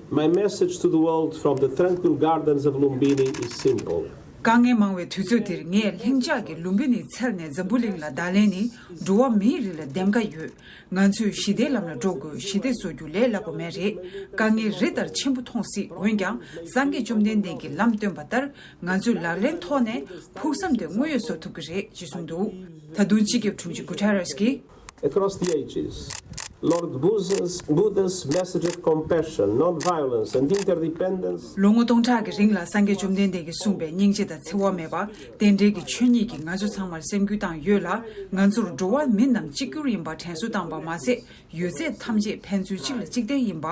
my message to the world from the tranquil gardens of Lumbini is simple. དཀའ་ངལ་མང་བའི་དུས་ཚོད་འདིར། ངས་ལྷིང་འཇགས་ཀྱི་ལུམ་བི་ནི་འཚལ་ནས་འཛམ་བུ་གླིང་ལ་བརྡ་ལན་ནི། འགྲོ་བ་མིའི་རིགས་ལ་འདེམས་ཀ་ཡོད། ང་ཚོས་ཞི་བདེའི་ལམ་ལ་འགྲོ་དགོས། ཞི་བདེ་བཟོ་རྒྱུ་ལས་སླ་པོ་མེད་རེད། དཀའ་ངལ་རི་ལྟར་ཆེན་པོ་མཐོང་སྲིད། འོན་ཀྱང་། སངས་རྒྱས་བཅོམ་ལྡན་འདས་ཀྱིས་ལམ་སྟོན་པ་ལྟར། ང་ཚོས་ལག་ལེན་ཐོག་ནས་ཕུགས་བསམ་དེ་དངོས་ཡོད་བཟོ་ཐུབ་ཀྱི་རེད། ཅེས་གསུངས་འདུག་ད་དུང་སྤྱི་ཁྱབ་དྲུང་ཆེ་གུ་ཐེ་རེས་ཀྱིས། Across the ages, Lord Buddha's, Buddha's message of compassion, non-violence, and interdependence. ལོ་ངོ་སྟོང་ཕྲག་གི་རིང་ལ་སངས་རྒྱས་བཅོམ་ལྡན་འདས་ཀྱིས་གསུངས་པའི་སྙིང་རྗེ་དང་འཚེ་བ་མེད་པ། རྟེན་འབྲེལ་གྱི་ཆོས་ཉིད་ཀྱིས་ང་ཚོ་ཚང་མར་སེམས་འགུལ་བཏང་ཡོད་ལ། ང་ཚོར་འགྲོ་བ་མི་རྣམས་གཅིག་གྱུར་ཡིན་པར་དྲན་གསོ་བཏང་བ་མ་ཟད། ཡོད་ཚད་ཐམས་ཅད་ཕན་ཚུན་གཅིག་ལ་གཅིག་བརྟེན་ཡིན་པ་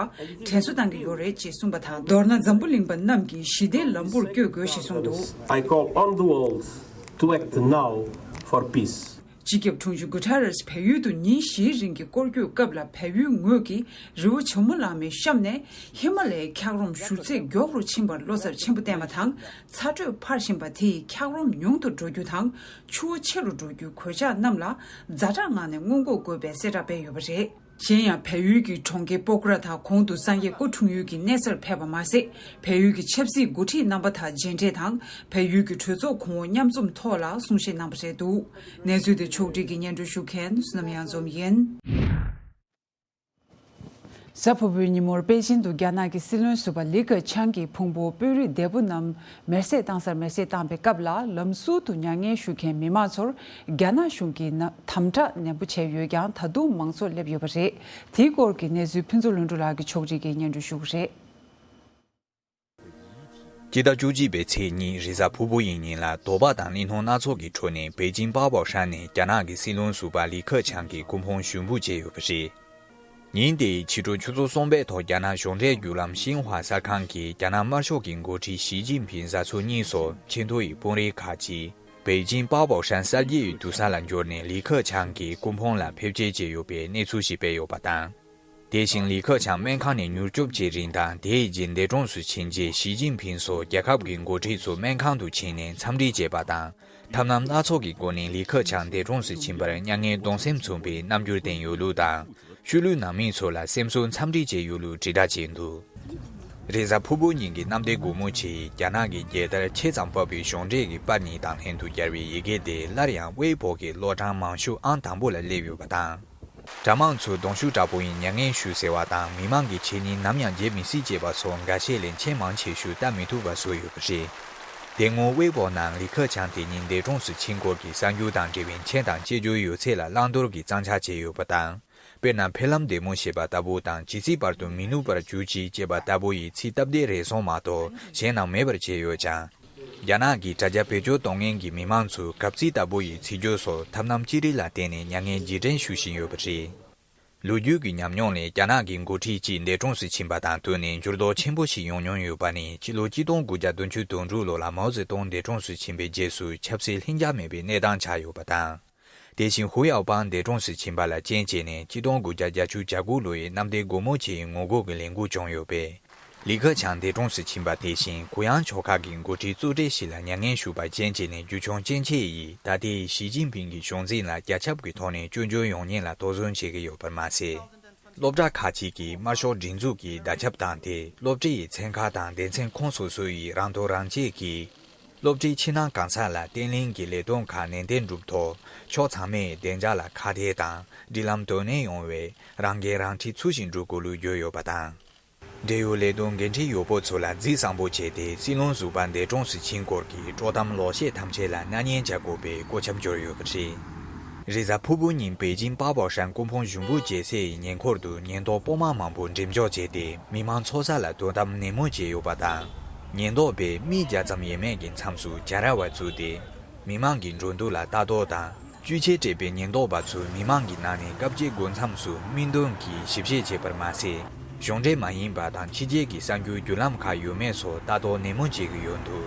དྲན་གསོ་གཏང་གི་ཡོད་རེད་ཅེས་གསུངས་པ་དང་། མདོར་ན་འཛམ་བུ་གླིང་པ་རྣམས་ཀྱིས་ཞི་བདེའི་ལམ་བུར་བསྐྱོད་དགོས་ཞེས་གསུངས་འདུག I call on the world to act now for peace. སྤྱི་ཁྱབ་དྲུང་ཆེ་གུ་ཐེ་རེས་བལ་ཡུལ་དུ་ཉིན་བཞིའི་རིང་གི་སྐོར་སྐྱོད་སྐབས་ལ། བལ་ཡུལ་ངོས་ཀྱིས་རི་བོ་ཇོ་མོ་གླང་མའི་གཤམ་ནས་ཧི་མ་ལ་ཡའི་འཁྱགས་རོམ་བཞུར་ཚད་མགྱོགས་རུ་ཕྱིན་པར་བློ་འཚབ་ཆེན་པོ་བསྟན་པ་དང་། ཚ་དྲོད་འཕར་བཞིན་པ་དེ་ཡིས་འཁྱགས་རོམ་ཉུང་དུ་འགྲོ་རྒྱུ་དང་། ཆུ་བོ་ཆེ་རུ་འགྲོ་རྒྱུའི་གོད་ཆག་རྣམས་ལ་ཛ་དྲག་ངང་ནས་སྔོན་འགོག་དགོས་པའི་གསལ་བསྒྲགས་སྤེལ་ཡོད་པ་རེད། གཞན་ཡང་། བལ་ཡུལ་གྱི་གྲོང་ཁྱེར་པོ་ཀ་ར་དང་གོང་དུ་སངས་རྒྱས་སྐུ་འཁྲུངས་ཡུལ་གྱི་གནས་སར་ཕེབས་པ་མ་ཟད། བལ་ཡུལ་གྱི་ཆབ་སྲིད་འགོ་ཁྲིད་རྣམ་པ་དང་མཇལ་འཕྲད་དང་། བལ་ཡུལ་གྱི་གྲོས་ཚོགས་གོང་འོག་མཉམ་འཛོམས་ཐོག་ལ་གསུང་བཤད་གནང་བ་རེད་འདུག་གནས་ཚུལ་དེ་ཕྱོགས་སྒྲིག་གིས་སྙན་སྒྲོན་ཞུ་མཁན་བསོད་ནམས་གཡང་འཛོམས་ཡིན། གཟའ་ཕུར་བུའི་ཉིན་མོར་པེ་ཅིན་དུ་རྒྱ་ནག་གི་སྲིད་བློན་ཟུར་པ་ལི་ཁེ་ཆང་གི་ཕུང་པོ་དཔོན་རིགས་འདས་པོ་རྣམས་མེར་སྲེག་བཏང་སར་མེར་སྲེག་བཏང་པའི་སྐབས་ལ། ལམ་ཟུར་དུ་མྱ་ངན་ཞུ་མཁན་མི་མང་ཚོར་རྒྱ་ནག་གཞུང་གིས་ན་དམ་དྲག་ནན་པོ་བྱས་ཡོད་ཀྱང་། ད་དུང་མང་ཚོགས་སླེབས་ཡོད་པ་རེད། དེའི་སྐོར་གྱི་གནས་ཚུལ་ཕུན་ཚོགས་ལྷུན་གྲུབ་ལགས་ཀྱིས་ཕྱོགས་སྒྲིག་གིས་སྙན་སྒྲོན་ཞུ་གི་རེད། སྤྱི་ཟླ་བཅུ་གཅིག་པའི་ཚེས་གཉིས་རེས་གཟའ་ཕུར་བུ་ཡི་ཉིན་ལ། དོགས་པ་དང་གླེང་སློང་སྣ་ཚོགས་ཀྱི་ཁྲོད་ནས་པེ་ཅིང་པཱ་པའོ་ཧྲན་ནས་རྒྱ་ནག་གི་སྲིད་བློན་ཟུར་པ་ལི་ཁེ་ཆང་གི་སྐུ་ཕུང་ཞུགས་འབུལ་བྱས་ཡོད་པ་རེད། ཉིན་དེའི་ཕྱི་དྲོ་ཆུ་ཚོད་གསུམ་པའི་ཐོག་རྒྱ་ནག་གཞུང་འབྲེལ་བརྒྱུད་ལམ་ཤིན་ཧྭ་གསར་ཁང་གིས་རྒྱ་ནག་དམར་ཤོག་གི་འགོ་ཁྲིད་ཞི་ཅིན་ཕིང་བཟའ་ཚོ་གཉིས་སོགས་ཆེས་མཐོ་ཡི་དཔོན་རིགས་ཁག་ཅིག་པེ་ཅིང་པཱ་པའོ་ཧྲན་གསར་བརྗེ་ཡི་དུར་ས་ལ་འབྱོར་ནས་ལི་ཁེ་ཆང་གི་སྐུ་ཕུང་ལ་ཕེབས་སྐྱེལ་བྱས་ཡོད་པའི་གནས་ཚུལ་ཞིག་སྤེལ་ཡོད་པ་དང་། དེ་བཞིན་ལི་ཁེ་ཆང་སྨན་ཁང་ནས་མྱུར་སྐྱོབ་བྱས་རིང་དང་། དེའི་རྗེས་འདས་གྲོངས་སུ་ཕྱིན་རྗེས། ཞི་ཅིན་ཕིང་སོགས་རྒྱལ་ཁབ་ཀྱི་འགོ་ཁྲིད་ཚོ་སྨན་ཁང་དུ་ཕྱིན་ནས་འཚམས་འདྲི་བྱས་པ་དང་། ཐབས་ལམ་སྣ་ཚོགས་ཀྱི་སྒོ་ནས་ལི་ཁེ་ཆང་འདས་གྲོངས་སུ་ཕྱིན་པར་མྱ་ངན་གདུང་སེམས་མཚོན་པའི་རྣམ་འགྱུར་བསྟན་ཡོད་ལུགས་དང་། ཤུལ་ལུས་ནང་མི་ཚོ་ལ་སེམས་གསོ་འཚམས་འདྲི་བྱས་ཡོད་ལུགས་དྲིལ་བསྒྲགས་བྱས་འདུག་རེས་གཟའ་ཕུར་བུ་ཉིན་གྱི་གནམ་བདེ་སྒོ་མོ་ཆེ་ཡིས་རྒྱ་ནག་གི་རྒྱལ་དར་ཆེ་ཙམ་ཕབ་པའི་གཞུང་འབྲེལ་གྱི་པར་གཉིས་དང་ལྷན་དུ་སྦྱར་བའི་ཡི་གེ་དེ་སླར་ཡང་ཝེ་པོ་གི་ཀློག་གྲངས་མང་ཤོས་ཨང་དང་པོ་ལ་སླེབས་ཡོད་པ་དང་། དྲ་དམངས་ཚོས་གདོང་ཤུགས་དྲག་པོ་ཡིས་མྱ་ངན་ཞུ་ཟེར་བ་དང་། མི་མང་གི་ཆེད་ཉིན་ནམ་ཡང་བརྗེད་མི་སྲིད་ཅེས་པ་སོགས་འགའ་ཤས་ལས་མཆན་མང་ཆེ་ཤོས་ལྟ་མི་ཐུབ་པ་བཟོས་ཡོད་པ་རེད། དེ་སྔོན་ཝེ་པོ་ནང་ལི་ཁེ་ཆང་དེ་ཉིད་འདས་གྲོངས་སུ་ཕྱིན་སྐོར་གྱི་གསར་འགྱུར་དང་འབྲེལ་བའི་མཆན་དང་དཔྱད་བརྗོད་ཡོད་ཚད་ལ་བླང་དོར་གྱི་གཙང་ཕྱག་བྱས་ཡོད་པ་དང་། དཔེར་ན། ཕེབས་ལམ་བདེ་མོ་ཞེས་པ་ལྟ་བུ་དང་། ཇི་སྲིད་བར་དུ་མི་ནུབ་པར་གྱུར་ཅིག་ཅེས་པ་ལྟ་བུ་ཡི་ཚིག་སྟབས་བདེ་རེ་ཟུང་མ་གཏོགས་གཞན་རྣམས་མེད་པར་བྱས་ཡོད་ཀྱང་། རྒྱ་ནག་གི་དྲ་རྒྱ་བེད་སྤྱོད་གཏོང་མཁན་གྱི་མི་མང་ཚོས་གབ་ཚིག་ལྟ་བུ་ཡི་ཚིག་སྦྱོར་སོགས་ཐབས་ལམ་ཅི་རིགས་ལ་བརྟེན་ནས་མྱ་ངན་རྗེས་དྲན་ཞུ་བཞིན་ཡོད་པ་རེད། ལོ་རྒྱུས་ཀྱི་ཉམས་མྱོང་ལས། རྒྱ་ནག་གི་འགོ་ཁྲིད་ཅིག་འདས་གྲོངས་སུ་ཕྱིན་པ་དང་བསྟུན་ནས་འགྱུར་ལྡོག་ཆེན་པོ་ཞིག་ཡོང་མྱོང་ཡོད་པ་ནི། སྤྱི་ལོ་གཅིག་སྟོང་དགུ་བརྒྱ་བདུན་ཅུ་དོན་དྲུག་ལོ་ལ་མའོ་ཙེ་ཏུང་འདས་གྲོངས་སུ་ཕྱིན་པའི་རྗེས་སུ་ཆབ་སྲིད་ལྷིང་འཇགས་མེད་པའི་གནས་སྟངས་ཆགས་ཡོད་པ་དང་། དེ་བཞིན་ཧུའུ་ཡའོ་པང་འདས་གྲོངས་སུ་ཕྱིན་པ་ལ་རྐྱེན་བྱས་ནས་གཅིག་སྟོང་དགུ་བརྒྱ་བརྒྱད་ཅུ་གྱ་དགུ་ལོའི་གནམ་བདེ་སྒོ་མོ་ཆེའི་ངོ་རྒོལ་གྱི་ལས་འགུལ་བྱུང་ཡོད་པས། ལི་ཁེ་ཆང་འདས་གྲོངས་སུ་ཕྱིན་པ་དེ་བཞིན་གུ་ཡངས་ཕྱོགས་ཁག་གི་འགོ་ཁྲིད་གཙོ་གྲས་ཤིག་ལ་མྱ་ངན་ཞུས་པ་རྐྱེན་བྱས་ནས་རྒྱུ་ཆུང་ཅན་ཆེ་ཡིས་ད་ལྟའི་ཞི་ཅིན་ཕིང་གི་གཞུང་འཛིན་ལ་རྒྱ་ཁྱབ་ཀྱི་ཐོག་ནས་སྐྱོན་བརྗོད་ཡོང་ཉེན་ལ་དོགས་ཟོན་བྱེད་ཀྱི་ཡོད་པར་མ་ཟད། སློབ་གྲྭ་ཁག་ཅིག་གིས་དམར་ཤོག་སྒྲིག་འཛུགས་ཀྱི་བརྡ་ཁྱབ་བཏང་སྟེ། སློབ་གྲྭའི་ཚན་ཁག་དང་སྡེ་ཚན་ཁོངས་སོ་སོ་ཡིས་རང་ཐོག་རང་བཅད་ཀྱིས་སློབ་གྲྭའི་ཕྱི་ནང་གང་ས་ལ་བརྟན་ལྷིང་གི་ལས་དོན་ཁག་ནན་ཏན་སྒྲུབ་ཐོག་ཕྱོགས་ཚང་མས་བདེ་འཇགས་ལ་ཁ་གཏད་དང་སྒྲིག་ལམ་དོ་ནན་ཡོང་བའི་རང་འགན་རང་འཁྲི་ཚུལ་བཞིན་སྒྲུབ་དགོས་ལུགས་བརྗོད་ཡོད་པ་དང་། འབྲེལ་ཡོད་ལས་དོན་འགན་འཁྲི་ཡོད་པོ་ཚོ་ལ་རྫིག་བཟང་པོ་བྱས་ཏེ། སྲིད་བློན་ཟུར་པ་འདས་གྲོངས་སུ་ཕྱིན་སྐོར་གྱི་དཀྲོག་གཏམ་ལོག་བཤད་ཐམས་ཅད་ལ་སྣང་ཉན་བྱ་དགོས་པའི་བཀོད་ཁྱབ་འབྱོར་ཡོད་པ་རེད། རེས་གཟའ་ཕུར་བུ་ཉིན་པེ་ཅིང་པཱ་པའོ་ཧྲན་ཀུན་ཕུང་ཞུ་འབོད་བྱེད་སའི་ཉེ་འཁོར་དུ་ཉེན་རྟོག་པོ་མ་མང་པོ་འགྲེམས་འཇོག་བྱས་ཏེ། མི་མང་ཚོགས་ས་ལ་དོ་དམ་ནན་མོ་བྱས་ཡོད་པ་དང་། ཉེན་རྟོག་པས་མི་བརྒྱ་ཙམ་ཡས་མས་ཀྱི་མཚམས་སུ་བྱ་ར་བ་བཙུགས་ཏེ། མི་མང་གི་འགྲོ་འདུག་ལ་ལྟ་རྟོག་དང་། བཅོས་ཆས་སྤྲས་པའི་ཉེན་རྟོག་པ་ཚོས་མི་མང་གི་ནང་ནས་སྐབས་དཀྱིལ་སྒོ་མཚམས་སུ་མིག་མདུན་གྱི་ཞིབ་བཤེར་བྱས་པར་མ་ཟད། གཞུང་འབྲེལ་མ་ཡིན་པ་དང་ཕྱི་རྒྱལ་གྱི་གསར་འགྱུར་བརྒྱུད་ལམ་ཁག་ཡོད་མེད་སོགས་ལྟ་རྟོག་ནན་མོ་བྱེད་ཀྱི་ཡོད་འདུག་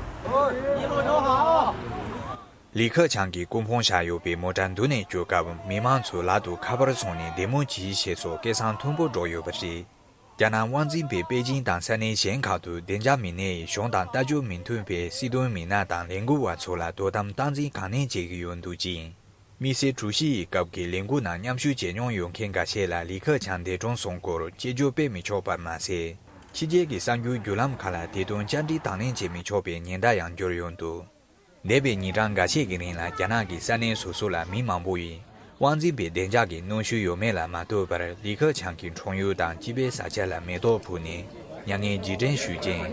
ལི་ཁེ་ཆང་གིས་ཀུན་ཕུང་བཞག་ཡོད་པའི་མོ་ཊ་མདུན་ནས་སྐྱོད་སྐབས། མི་མང་ཚོས་ལག་ཏུ་ཁ་པར་བཟུང་ནས་བདེ་མོ་གྱིས་ཞེས་སོགས་སྐད་གསང་མཐོན་པོ་སྒྲོག་ཡོད་པ་རེད། རྒྱ་ནག་དབང་འཛིན་པས་པེ་ཅིང་དང་ས་གནས་གཞན་ཁག་ཏུ་བདེ་འཇགས་མི་སྣས་གཞུང་དང་ལྟ་རྒྱུ་མི་མཐུན་པའི་སྲིད་དོན་མི་སྣ་དང་ལས་འགུལ་བ་ཚོ་ལ་དོ་དམ་སྟངས་འཛིན་གང་ནན་བྱེད་ཀྱི་ཡོད་འདུག་ཅིང་། དམིགས་བསལ་དྲུག་བཞི་ཡི་སྐབས་ཀྱི་ལས་འགུལ་ནང་མཉམ་ཞུགས་བྱེད་མྱོང་ཡོད་མཁན་འགའ་ཤས་ལ་ལི་ཁེ་ཆང་འདས་གྲོངས་སོང་སྐོར་དཔྱད་བརྗོད་སྤེལ་མི་ཆོག་པར་མ་ཟད། ཕྱི་རྒྱལ་གྱི་གསར་འགྱུར་བརྒྱུད་ལམ་ཁག་ལ་དེ་དོན་བཅར་འདྲི་དང་ལེན་བྱེད་མི་ཆོག་པའི་ཉེན་བརྡ་ཡང་བསྐྱུར་ཡོད་འདུག་འདས་པའི་ཉིན་གྲངས་འགའ་ཤས་ཀྱི་རིང་ལ་རྒྱ་ནག་གི་ས་གནས་སོ་སོ་ལ་མི་མང་པོ་ཡིས་དབང་འཛིན་པའི་བདེ་འཇགས་ཀྱི་གནོན་ཤུགས་ཡོད་མེད་ལ་མ་ལྟོས་པར། ལི་ཁེ་ཆང་གི་འཁྲུངས་ཡུལ་དང་སྤྱི་པའི་ས་ཆ་ལ་མེ་ཏོག་ཕུལ་ནས་མྱ་ངན་རྗེས་དྲན་ཞུས་རྐྱེན།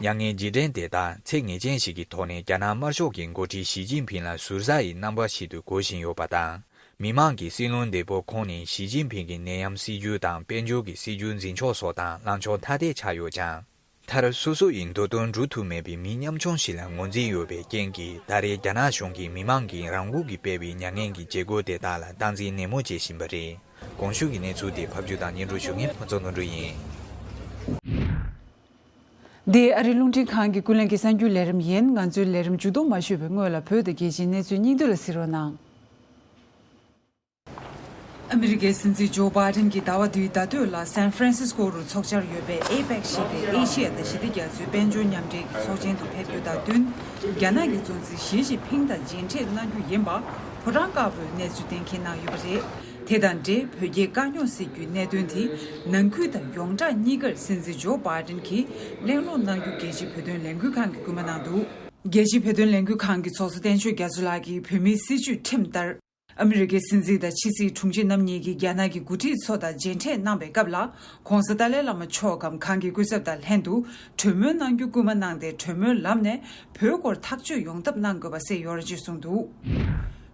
མྱ་ངན་རྗེས་དྲན་དེ་དག་ཚད་ངེས་ཅན་ཞིག་གི་ཐོག་ནས་རྒྱ་ནག་དམར་ཤོག་གི་འགོ་ཁྲིད་ཞི་ཅིན་ཕིང་ལ་ཟུར་ཟ་ཡི་རྣམ་པ་ཞིག་ཏུ་གོ་བཞིན་ཡོད་པ་དང་། མི་མང་གིས་སྲིད་བློན་འདས་པོ་ཁོང་ནི་ཞི་ཅིན་ཕིང་གི་ནད་ཡམས་སྲིད་ཇུས་དང་དཔལ་འབྱོར་གྱི་སྲིད་ཇུས་འཛིན་ཕྱོགས་སོགས་དང་ལངས་ཕྱོགས་ཐ་དད་ཆགས་ཡོད་ཀྱང་། མཐར་སོ་སོ་ཡི་འདོད་དོན་སྒྲུབ་ཐུབ་མེད་པའི་མི་ཉམ་ཆུང་ཞིག་ལ་ངོས་འཛིན་ཡོད་པའི་རྐྱེན་གྱིས། ད་རེས་རྒྱ་ནག་གཞུང་གིས་མི་མང་གིས་རང་འགུལ་གྱིས་སྤེལ་བའི་མྱ་ངན་གྱི་བྱེད་སྒོ་དེ་དག་ལ་སྟངས་འཛིན་ནན་མོ་བྱེད་བཞིན་པ་རེད། གོང་ཞུས་ཀྱི་གནས་ཚུལ་དེ་ཕབ་སྒྱུར་དང་སྙན་སྒྲོན་ཞུ་མཁན་ཕུན་ཚོགས་དོན་གྲུབ་ཡིན། འདི་ཨ་རིའི་རླུང་འཕྲིན་ཁང་གི་ཀུན་གླེང་གི་གསར་འགྱུར་ལས་རིམ་ཡིན། ང་ཚོའི་ལས་རིམ་མཇུག་བསྡོམས་མ་ཞུས་པའི་སྔོན་ལ་བོད་དང་རྒྱལ་སྤྱིའི་གནས་ཚུལ་སྙིང་བསྡུས་ལ་གཟིགས་རོགས་གནང་། ཨ་མི་རི་ཀའི་སྲིད་འཛིན་ཇོ་བྷའི་ཌེན་གྱིས་ཟླ་བ་འདིའི་ཟླ་སྟོད་ལ་སན་ཧྥ་རན་སིས་ཀོ་རུ་འཚོགས་འཆར་ཡོད་པའི་ཨེ་པེག་ཞེས་པའི་ཨེ་ཤི་ཡ་དང་ཞི་བདེ་རྒྱ་མཚོའི་དཔལ་འབྱོར་མཉམ་འབྲེལ་གྱི་ཚོགས་ཆེན་དུ་ཕེབས་རྒྱུ་དང་བསྟུན། རྒྱ་ནག་གི་གཙོ་འཛིན་ཞི་ཅིན་ཕིང་དང་མཇལ་འཕྲད་གནང་རྒྱུ་ཡིན་པ་ཕོ་བྲང་དཀར་པོས་གནས་ཚུལ་གཏན་འཁེལ་གནང་ཡོད་པ་རེད། དེ་དང་འབྲེལ་བོད་རྒྱའི་དཀའ་རྙོག་སེལ་རྒྱུའི་གནད་དོན་དེ་ནང་ཁུལ་དང་ཡོངས་གྲགས་གཉིས་ཀར་སྲིད་འཛིན་ཇོ་བྷའི་ཌེན་གྱིས་གླེང་སློང་གནང་རྒྱུ་རྒྱལ་སྤྱིའི་བོད་དོན་ལས་འགུལ་ཁང་གིས་སྐུལ་མ་གནང་འདུག་རྒྱལ་སྤྱིའི་བོད་དོན་ལས་འགུལ་ཁང་གི་ཚོགས་གཙོ་བསྟན་ཆོས་རྒྱ་མཚོ་ལགས་ཀྱིས་བོད་མིའི་སྲིད་བྱུས་ཁྲིམས་ལྟར། ཨ་མི་རི་ཀའི་སྲིད་འཛིན་དང་ཕྱི་སྲིད་དྲུང་ཆེ་རྣམ་གཉིས་ཀྱིས་རྒྱ་ནག་གི་འགོ་ཁྲིད་ཚོ་དང་མཇལ་འཕྲད་གནང་བའི་སྐབས་ལ། ྋགོང་ས་ཏཱ་ལའི་བླ་མ་མཆོག་གམ་གང་གི་སྐུ་ཚབ་དང་ལྷན་དུ་གྲོས་མོལ་གནང་རྒྱུ་སྐུལ་མ་གནང་སྟེ། གྲོས་མོལ་ལམ་ནས་བོད་སྐོར་ཐག་གཅོད་ཡོང་ཐབས་གནང་དགོས་པ་གསལ་ཡོད་རེད་ཅེས་གསུངས་འདུག་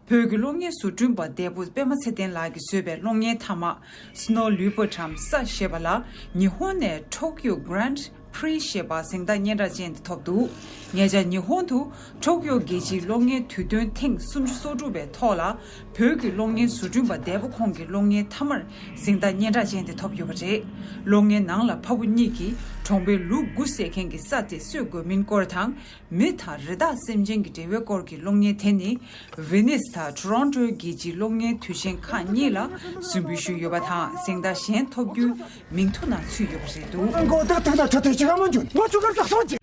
བོད་ཀྱི་གློག་བརྙན་བཟོ་སྐྲུན་པ་འདས་པོ་པད་མ་ཚེ་བརྟན་ལགས་ཀྱིས་བཟོས་པའི་གློག་བརྙན་མཐའ་མ་Snow Leopard་རམ་ས་ཞེས་པ་ལ་ཉི་ཧོང་ནས་Tokyo Grand Prix་ཞེས་པ་གཟེངས་རྟགས་སྙན་གྲགས་ཅན་དེ་ཐོབ་འདུག་ཉེ་ཆར་ཉི་ཧོང་དུ་ཊོ་ཀྱོ་རྒྱལ་སྤྱིའི་གློག་བརྙན་དུས་སྟོན་ཐེངས་སུམ་ཅུ་སོ་དྲུག་པའི་ཐོག་ལ། བོད་ཀྱི་གློག་བརྙན་བཟོ་སྐྲུན་པ་འདས་པོ་ཁོང་གི་གློག་བརྙན་མཐའ་མར་གཟེངས་རྟགས་སྙན་གྲགས་ཅན་དེ་ཐོབ་ཡོད་པ་རེད། གློག་བརྙན་ནང་ལ་འཕགས་བུ་གཉིས་ཀྱིས་གྲོང་པའི་ལུག་དགུ་བསད་མཁན་གྱི་ས་དེ་གསོད་དགོས་མིན་སྐོར་དང་། མི་དང་རི་དྭགས་སེམས་ཅན་གྱི་འབྲེལ་བའི་སྐོར་གྱི་གློག་བརྙན་དེ་ནི། ཝེ་ནིས་དང་ཊོ་རོན་ཊོའི་རྒྱལ་སྤྱིའི་གློག་བརྙན་དུས་ཆེན་ཁག་གཉིས་ལ་སུན་འབུལ་ཞུས་ཡོད་པ་དང་། གཟེངས་རྟགས་གཞན་ཐོབ་རྒྱུའི་མིང་ཐོ་ནང་ཚུད་ཡོད་པ་རེད་འདུག་མགོ་བཏགས་ཐུག་ན་ཁྲ་ཐོས་ཅི་ག་མ་འཇོན་ང་ཆུ་ཁར་བཏགས་སོང་ཅི།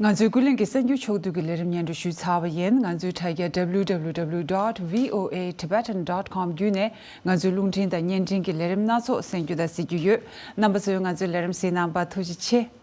ང་ཚོའི་ཀུན་གླེང་གི་གསར་འགྱུར་ཕྱོགས་བསྡུས་ཀྱི་ལས་རིམ་སྙན་སྒྲོན་ཞུས་ཚར་བ་ཡིན། ང་ཚོའི་དྲ་རྒྱ་W W W dot V O A Tibetan dot com བརྒྱུད་ནས་ང་ཚོའི་རླུང་འཕྲིན་དང་བརྙན་འཕྲིན་གྱི་ལས་རིམ་སྣ་ཚོགས་གསན་རྒྱུ་དང་གཟིགས་རྒྱུ་ཡོད། རྣམ་པ་ཚོས་ང་ཚོའི་ལས་རིམ་གཟིགས་གནང་བར་ཐུགས་རྗེ་ཆེ།